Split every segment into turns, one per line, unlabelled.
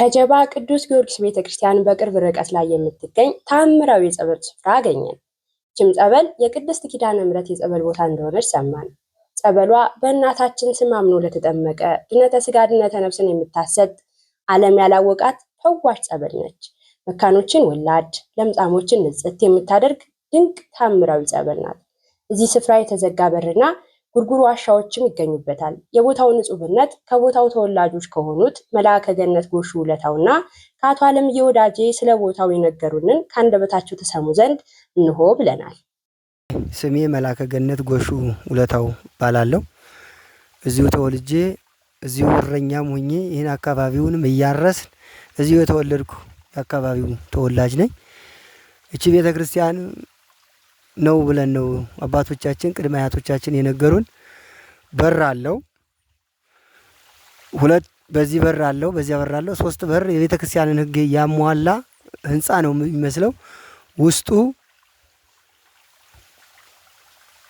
ከጀባ ቅዱስ ጊዮርጊስ ቤተክርስቲያን በቅርብ ርቀት ላይ የምትገኝ ተአምራዊ የጸበል ስፍራ አገኘን። ይህችም ጸበል የቅድስት ኪዳነ ምሕረት የጸበል ቦታ እንደሆነች ሰማን። ጸበሏ በእናታችን ስም አምኖ ለተጠመቀ ድነተ ስጋ ድነተ ነፍስን የምታሰጥ ዓለም ያላወቃት ፈዋሽ ጸበል ነች። መካኖችን ወላድ፣ ለምጻሞችን ንጽሕት የምታደርግ ድንቅ ታምራዊ ጸበል ናት። እዚህ ስፍራ የተዘጋ በርና ጉርጉር ዋሻዎችም ይገኙበታል። የቦታው ንጹህነት ከቦታው ተወላጆች ከሆኑት መልአከ ገነት ጎሹ ውለታውና ከአቶ አለምዬ ወዳጄ ስለ ቦታው የነገሩንን ከአንደበታቸው ተሰሙ ዘንድ እንሆ ብለናል።
ስሜ መልአከ ገነት ጎሹ ውለታው እባላለሁ። እዚሁ ተወልጄ እዚሁ እረኛም ሆኜ ይህን አካባቢውንም እያረስን እዚሁ የተወለድኩ የአካባቢው ተወላጅ ነኝ። እቺ ቤተ ክርስቲያን ነው ብለን ነው አባቶቻችን ቅድመ አያቶቻችን የነገሩን። በር አለው፣ ሁለት በዚህ በር አለው፣ በዚያ በር አለው፣ ሶስት በር የቤተ ክርስቲያንን ሕግ ያሟላ ህንፃ ነው የሚመስለው። ውስጡ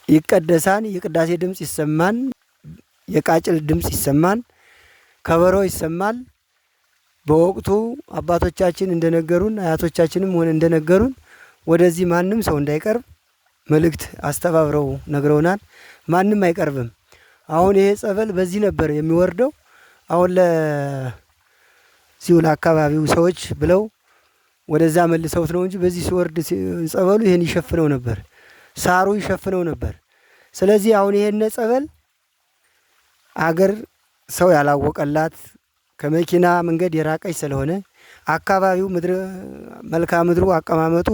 ይቀደሳን፣ የቅዳሴ ድምፅ ይሰማን፣ የቃጭል ድምፅ ይሰማን፣ ከበሮ ይሰማል። በወቅቱ አባቶቻችን እንደነገሩን አያቶቻችንም ሆነ እንደነገሩን ወደዚህ ማንም ሰው እንዳይቀርብ መልእክት አስተባብረው ነግረውናል። ማንም አይቀርብም። አሁን ይሄ ጸበል በዚህ ነበር የሚወርደው። አሁን ለዚሁ ለአካባቢው ሰዎች ብለው ወደዛ መልሰውት ነው እንጂ በዚህ ሲወርድ ጸበሉ ይሄን ይሸፍነው ነበር፣ ሳሩ ይሸፍነው ነበር። ስለዚህ አሁን ይሄን ጸበል አገር ሰው ያላወቀላት ከመኪና መንገድ የራቀች ስለሆነ አካባቢው መልክዓ ምድሩ አቀማመጡ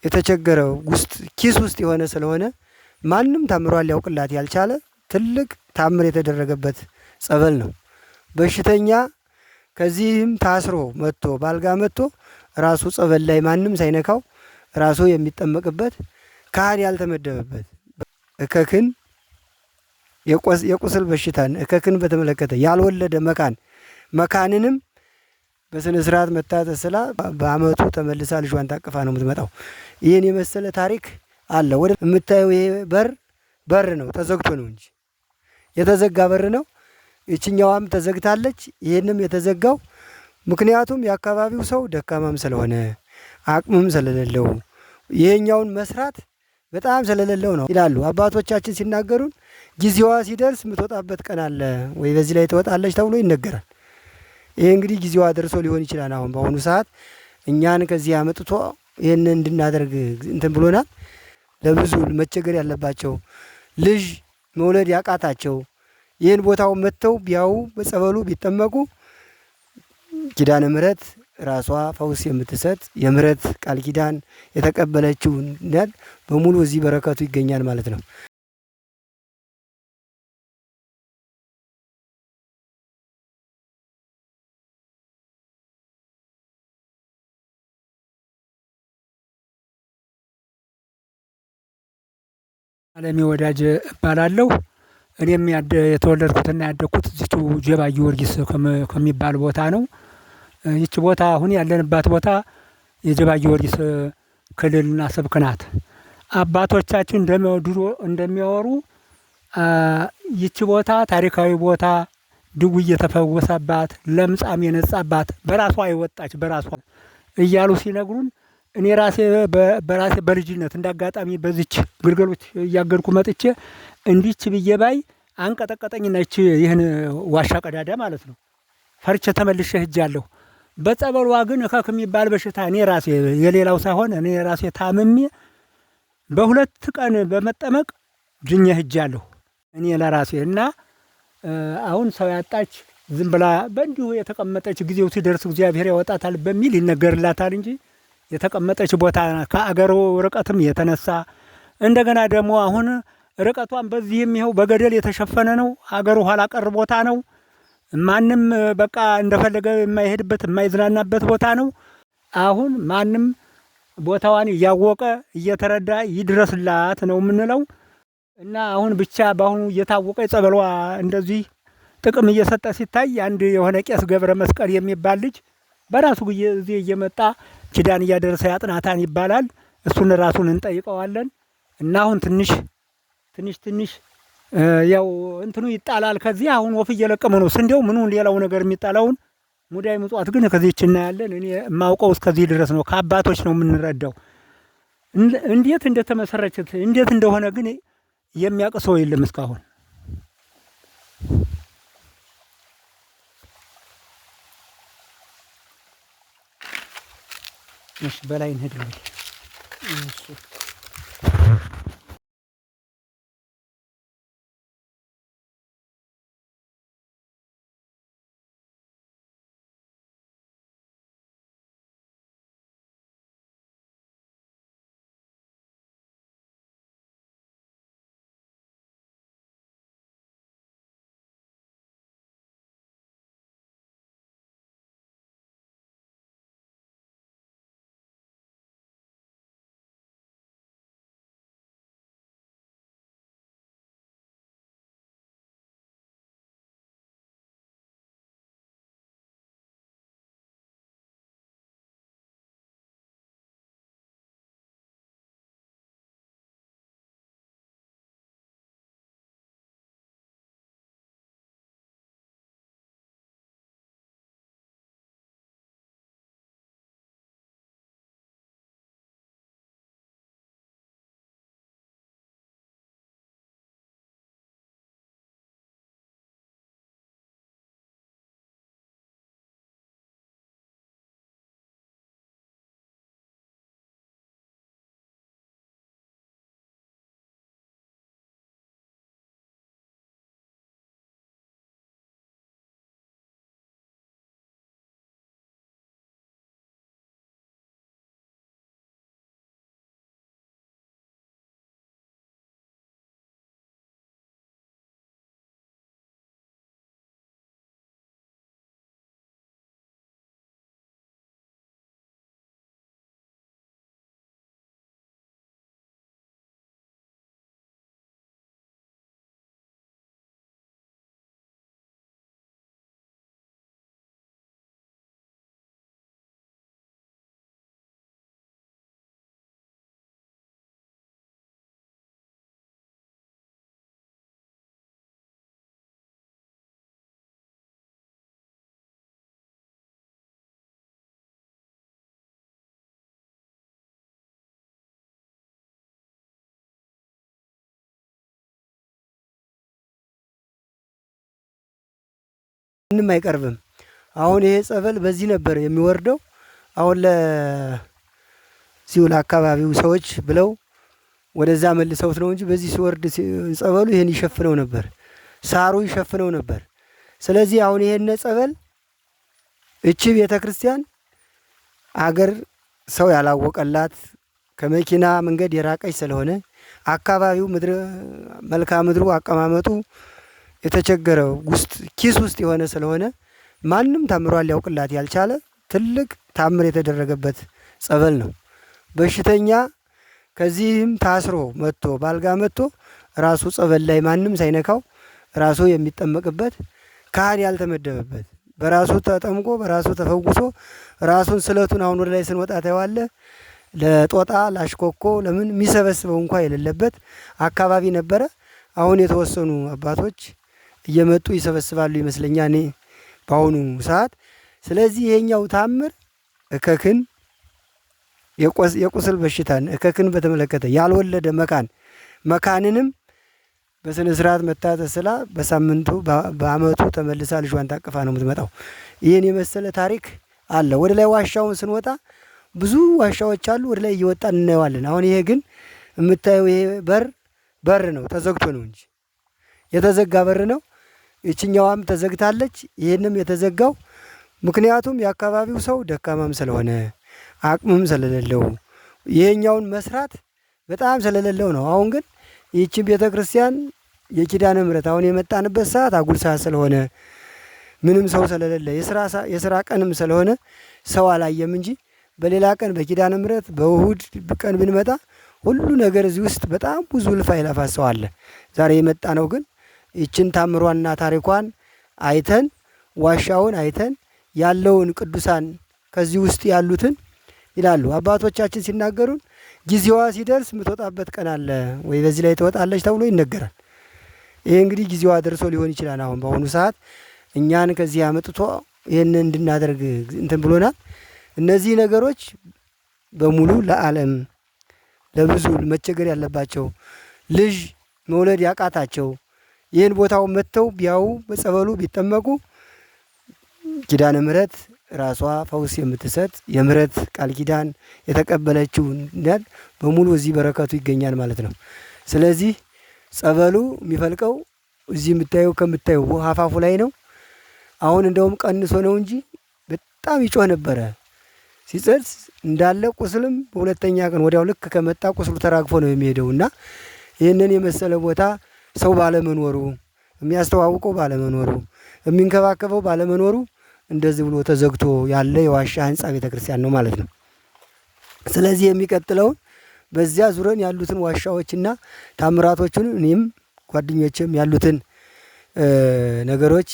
የተቸገረው ውስጥ ኪስ ውስጥ የሆነ ስለሆነ ማንም ታምሯን ሊያውቅላት ያልቻለ ትልቅ ታምር የተደረገበት ጸበል ነው። በሽተኛ ከዚህም ታስሮ መጥቶ ባልጋ መጥቶ ራሱ ጸበል ላይ ማንም ሳይነካው ራሱ የሚጠመቅበት ካህን ያልተመደበበት እከክን የቁስል በሽታን እከክን በተመለከተ ያልወለደ መካን መካንንም በስነ ስርዓት መታ ተስላ በአመቱ ተመልሳ ልጇን ታቅፋ ነው የምትመጣው። ይህን የመሰለ ታሪክ አለ። ወደ የምታየው ይሄ በር በር ነው፣ ተዘግቶ ነው እንጂ የተዘጋ በር ነው። ይችኛዋም ተዘግታለች። ይህንም የተዘጋው ምክንያቱም የአካባቢው ሰው ደካማም ስለሆነ አቅምም ስለሌለው ይሄኛውን መስራት በጣም ስለሌለው ነው ይላሉ አባቶቻችን ሲናገሩን። ጊዜዋ ሲደርስ የምትወጣበት ቀን አለ ወይ በዚህ ላይ ትወጣለች ተብሎ ይነገራል። ይሄ እንግዲህ ጊዜዋ ደርሶ ሊሆን ይችላል። አሁን በአሁኑ ሰዓት እኛን ከዚህ አመጥቶ ይህንን እንድናደርግ እንትን ብሎናል። ለብዙ መቸገር ያለባቸው ልጅ መውለድ ያቃታቸው ይህን ቦታው መጥተው ቢያዩ በጸበሉ ቢጠመቁ ኪዳነ ምሕረት ራሷ ፈውስ የምትሰጥ የምሕረት ቃል ኪዳን የተቀበለችው በሙሉ እዚህ በረከቱ ይገኛል ማለት ነው።
አለሜ ወዳጅ እባላለሁ። እኔም የተወለድኩትና ያደግኩት እዚሁ ጀባ ጊዮርጊስ ከሚባል ቦታ ነው። ይቺ ቦታ አሁን ያለንባት ቦታ የጀባ ጊዮርጊስ ክልልና ስብክ ናት። አባቶቻችን ድሮ እንደሚያወሩ ይቺ ቦታ ታሪካዊ ቦታ፣ ድውይ የተፈወሰባት፣ ለምጻም የነጻባት፣ በራሷ የወጣች በራሷ እያሉ ሲነግሩን እኔ ራሴ በራሴ በልጅነት እንደ አጋጣሚ በዚች ግልገሎች እያገድኩ መጥቼ እንዲች ብዬ ባይ አንቀጠቀጠኝና ይቺ ይህን ዋሻ ቀዳዳ ማለት ነው ፈርቼ ተመልሼ ሄጃለሁ። በጸበሏ ግን እከክ የሚባል በሽታ እኔ ራሴ የሌላው ሳይሆን እኔ ራሴ ታምሜ በሁለት ቀን በመጠመቅ ድኜ ሄጃለሁ። እኔ ለራሴ እና አሁን ሰው ያጣች ዝም ብላ በእንዲሁ የተቀመጠች ጊዜው ሲደርስ እግዚአብሔር ያወጣታል በሚል ይነገርላታል እንጂ የተቀመጠች ቦታ ከአገሩ ርቀትም የተነሳ እንደገና ደግሞ አሁን ርቀቷን በዚህም ይኸው በገደል የተሸፈነ ነው። አገሩ ኋላ ቀር ቦታ ነው። ማንም በቃ እንደፈለገ የማይሄድበት የማይዝናናበት ቦታ ነው። አሁን ማንም ቦታዋን እያወቀ እየተረዳ ይድረስላት ነው የምንለው። እና አሁን ብቻ በአሁኑ እየታወቀ የጸበሏ እንደዚህ ጥቅም እየሰጠ ሲታይ አንድ የሆነ ቄስ ገብረ መስቀል የሚባል ልጅ በራሱ ጊዜ እየመጣ ኪዳን እያደረሰ ያጥናታን ይባላል። እሱን ራሱን እንጠይቀዋለን። እና አሁን ትንሽ ትንሽ ትንሽ ያው እንትኑ ይጣላል። ከዚህ አሁን ወፍ እየለቀመ ነው ስንዴው ምኑን ሌላው ነገር የሚጣላውን ሙዳይ ምጽዋት ግን ከዚህች እናያለን። እኔ የማውቀው እስከዚህ ድረስ ነው። ከአባቶች ነው የምንረዳው። እንዴት እንደተመሰረተች እንዴት እንደሆነ ግን የሚያውቅ ሰው የለም እስካሁን። እሺ በላይ እንሂድ እንግዲህ።
እሺ።
ምንም አይቀርብም። አሁን ይሄ ጸበል በዚህ ነበር የሚወርደው። አሁን ለዚሁ ለአካባቢው ሰዎች ብለው ወደዛ መልሰውት ነው እንጂ በዚህ ሲወርድ ጸበሉ ይሄን ይሸፍነው ነበር፣ ሳሩ ይሸፍነው ነበር። ስለዚህ አሁን ይሄን ጸበል እቺ ቤተ ክርስቲያን አገር ሰው ያላወቀላት ከመኪና መንገድ የራቀች ስለሆነ አካባቢው መልክዓ ምድሩ አቀማመጡ የተቸገረ ውስጥ ኪስ ውስጥ የሆነ ስለሆነ ማንም ታምሯን ሊያውቅላት ያልቻለ ትልቅ ታምር የተደረገበት ጸበል ነው። በሽተኛ ከዚህም ታስሮ መጥቶ ባልጋ መጥቶ ራሱ ጸበል ላይ ማንም ሳይነካው ራሱ የሚጠመቅበት ካህን ያልተመደበበት በራሱ ተጠምቆ በራሱ ተፈውሶ ራሱን ስለቱን አሁን ወደ ላይ ስንወጣ ታየዋለህ። ለጦጣ ላሽኮኮ ለምን የሚሰበስበው እንኳ የሌለበት አካባቢ ነበረ። አሁን የተወሰኑ አባቶች እየመጡ ይሰበስባሉ ይመስለኛል እኔ በአሁኑ ሰዓት። ስለዚህ ይሄኛው ታምር እከክን የቁስል በሽታን እከክን በተመለከተ ያልወለደ መካን መካንንም በስነ ስርዓት መታ ተስላ በሳምንቱ በአመቱ ተመልሳ ልጇን ታቅፋ ነው የምትመጣው። ይህን የመሰለ ታሪክ አለ። ወደ ላይ ዋሻውን ስንወጣ ብዙ ዋሻዎች አሉ። ወደ ላይ እየወጣን እናየዋለን። አሁን ይሄ ግን የምታየው ይሄ በር በር ነው፣ ተዘግቶ ነው እንጂ የተዘጋ በር ነው። ይችኛዋም ተዘግታለች። ይህንም የተዘጋው ምክንያቱም የአካባቢው ሰው ደካማም ስለሆነ አቅምም ስለሌለው ይሄኛውን መስራት በጣም ስለሌለው ነው። አሁን ግን ይህችን ቤተ ክርስቲያን የኪዳነ ምሕረት አሁን የመጣንበት ሰዓት አጉል ሰዓት ስለሆነ ምንም ሰው ስለሌለ የስራ ቀንም ስለሆነ ሰው አላየም እንጂ በሌላ ቀን በኪዳነ ምሕረት በእሁድ ቀን ብንመጣ ሁሉ ነገር እዚህ ውስጥ በጣም ብዙ እልፍ አእላፋት ሰው አለ። ዛሬ የመጣ ነው ግን ይችን ታምሯንና ታሪኳን አይተን ዋሻውን አይተን ያለውን ቅዱሳን ከዚህ ውስጥ ያሉትን ይላሉ አባቶቻችን ሲናገሩን፣ ጊዜዋ ሲደርስ የምትወጣበት ቀን አለ ወይ በዚህ ላይ ትወጣለች ተብሎ ይነገራል። ይሄ እንግዲህ ጊዜዋ ደርሶ ሊሆን ይችላል። አሁን በአሁኑ ሰዓት እኛን ከዚህ አመጥቶ ይህንን እንድናደርግ እንትን ብሎናል። እነዚህ ነገሮች በሙሉ ለዓለም ለብዙ መቸገር ያለባቸው፣ ልጅ መውለድ ያቃታቸው፣ ይህን ቦታው መጥተው ቢያዩ፣ በጸበሉ ቢጠመቁ፣ ኪዳነ ምሕረት ራሷ ፈውስ የምትሰጥ፣ የምሕረት ቃል ኪዳን የተቀበለችው እንዳል በሙሉ እዚህ በረከቱ ይገኛል ማለት ነው። ስለዚህ ጸበሉ የሚፈልቀው እዚህ የምታየው ከምታየው አፋፉ ላይ ነው። አሁን እንደውም ቀንሶ ነው እንጂ በጣም ይጮህ ነበረ። ሲጸድስ እንዳለ ቁስልም በሁለተኛ ቀን ወዲያው ልክ ከመጣ ቁስሉ ተራግፎ ነው የሚሄደው። እና ይህንን የመሰለ ቦታ ሰው ባለመኖሩ፣ የሚያስተዋውቀው ባለመኖሩ፣ የሚንከባከበው ባለመኖሩ እንደዚህ ብሎ ተዘግቶ ያለ የዋሻ ህንፃ ቤተክርስቲያን ነው ማለት ነው። ስለዚህ የሚቀጥለውን በዚያ ዙረን ያሉትን ዋሻዎችና ታምራቶቹን እኔም ጓደኞቼም ያሉትን ነገሮች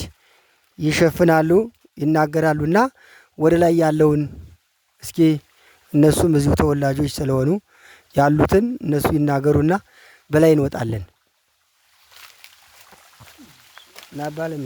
ይሸፍናሉ፣ ይናገራሉና ወደ ላይ ያለውን እስኪ እነሱም እዚሁ ተወላጆች ስለሆኑ ያሉትን እነሱ ይናገሩና በላይ እንወጣለን። ናባለም።